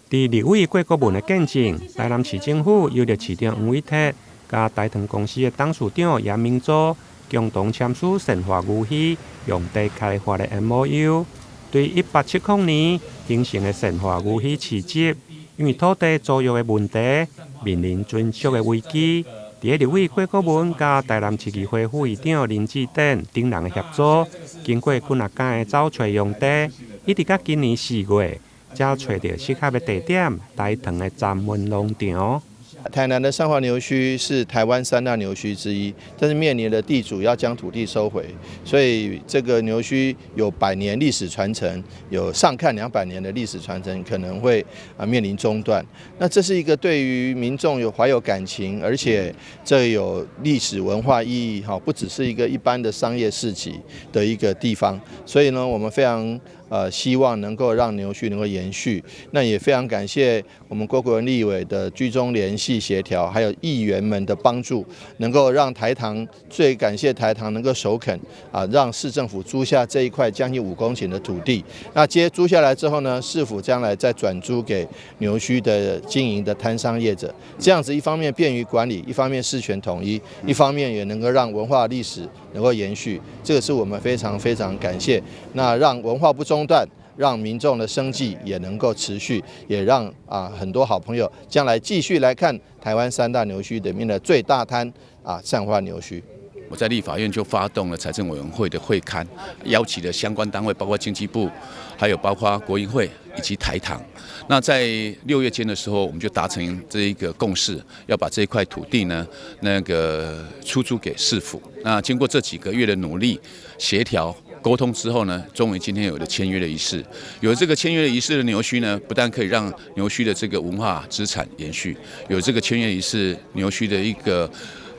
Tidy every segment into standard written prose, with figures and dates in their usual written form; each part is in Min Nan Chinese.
佇立委郭國文的見證，台南市政府由著市長黃偉哲佮台糖公司的董事長嚴明祖共同簽署善化牛墟用地開發的 MOU。對1870年形成的善化牛墟市集，因為土地租約的問題，面臨存續的危機。佇立委郭國文佮台南市議會副議長林智典等人的協助，經過幾若工的走揣用地，一直到今年4月，才揣著適合的地點，台糖的閘門農場。台南的善化牛墟是台灣三大牛墟之一，但是面臨的地主要將土地收回，所以這個牛墟有百年歷史傳承，有上看200年的歷史傳承，可能會面臨中斷。那這是一個對於民眾有懷有感情，而且這有歷史文化意義，哈，不只是一個一般的商業市集的一個地方。所以呢，我們非常希望能夠讓牛墟能夠延續。那也非常感謝我們郭國文立委的居中聯繫協調，還有議員們的幫助，能夠讓台糖，最感謝台糖能夠首肯啊，讓市政府租下這一塊將近5公頃的土地。那接租下來之後呢，市府將來再轉租給牛墟的經營的攤商業者，這樣子一方面便於管理，一方面事權統一，一方面也能夠讓文化歷史能夠延續。這個是我們非常非常感謝。那讓文化不中斷，讓民眾的生計也能夠持續，也讓很多好朋友將來繼續來看台灣三大牛墟裡面的最大攤善化牛墟。我在立法院就發動了財政委員會的會勘，邀請了相關單位，包括經濟部，還有包括國營會以及台糖。那在6月間的時候，我們就達成這一個共識，要把這一塊土地呢，那個出租給市府。那經過這幾個月的努力協調溝通之後呢，終於今天有了簽約的儀式。有這個簽約的儀式的牛墟呢，不但可以讓牛墟的這個文化資產延續，有這個簽約儀式，牛墟的一個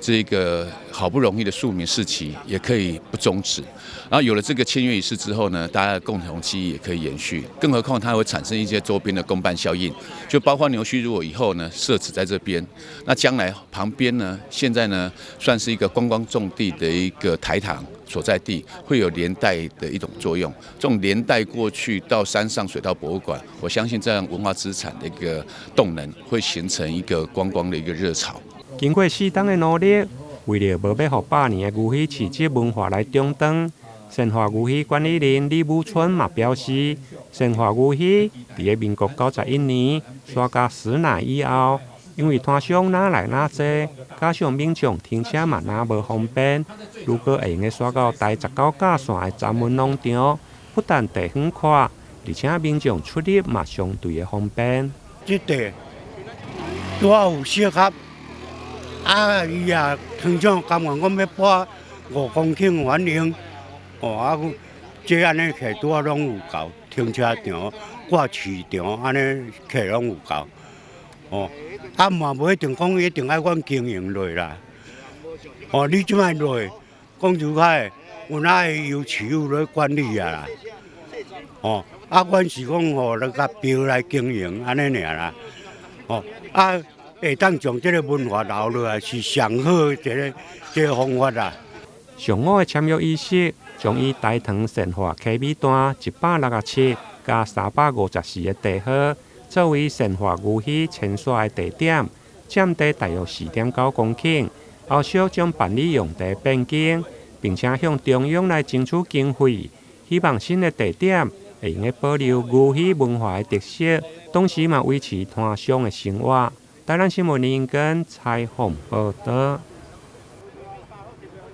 這個好不容易的庶民市集也可以不終止。然後有了這個簽約儀式之後呢，大家的共同記憶也可以延續。更何況它會產生一些周邊的公辦效應，就包括牛墟如果以後呢設置在這邊，那將來旁邊呢，現在呢算是一個觀光重地的一個台糖所在地，會有連帶的一種作用。這種連帶過去到山上水稻博物館，我相信這樣文化資產的一個動能會形成一個觀光的一個熱潮。經過4冬的努力，為著無欲予百年的牛墟市集文化來中斷，善化牛墟管理人李武春嘛表示，善化牛墟佇咧民國91年徙甲石乃以後，因為攤商愈來愈濟，加上民眾停車嘛愈無方便，如果會用得徙到台19甲線的閘門農場，不但地方闊，而且民眾出入嘛相對的方便。這地拄好有適合。啊！伊也糖廠甘願講欲撥5公頃還用，哦啊，這按呢客拄仔攏有夠，停車場、掛市場按呢客攏有夠，哦，啊嘛無一定講一定愛阮經營落啦，哦，你這擺落，講實在，有哪會由市府來管理啊啦，哦，啊，阮是講吼來共標來經營按呢爾啦，哦，啊。會當將這個文化留落來是上好這個方法啦。上午的簽約儀式將以台糖善化溪尾段167加354的地號作為善化牛墟遷徙的地點，佔地大約4.9公頃。後續將辦理用地變更，並且向中央來爭取經費，希望新的地點會用得保留牛墟文化的特色，同時嘛維持攤商的生活。台南新聞林根採訪報導。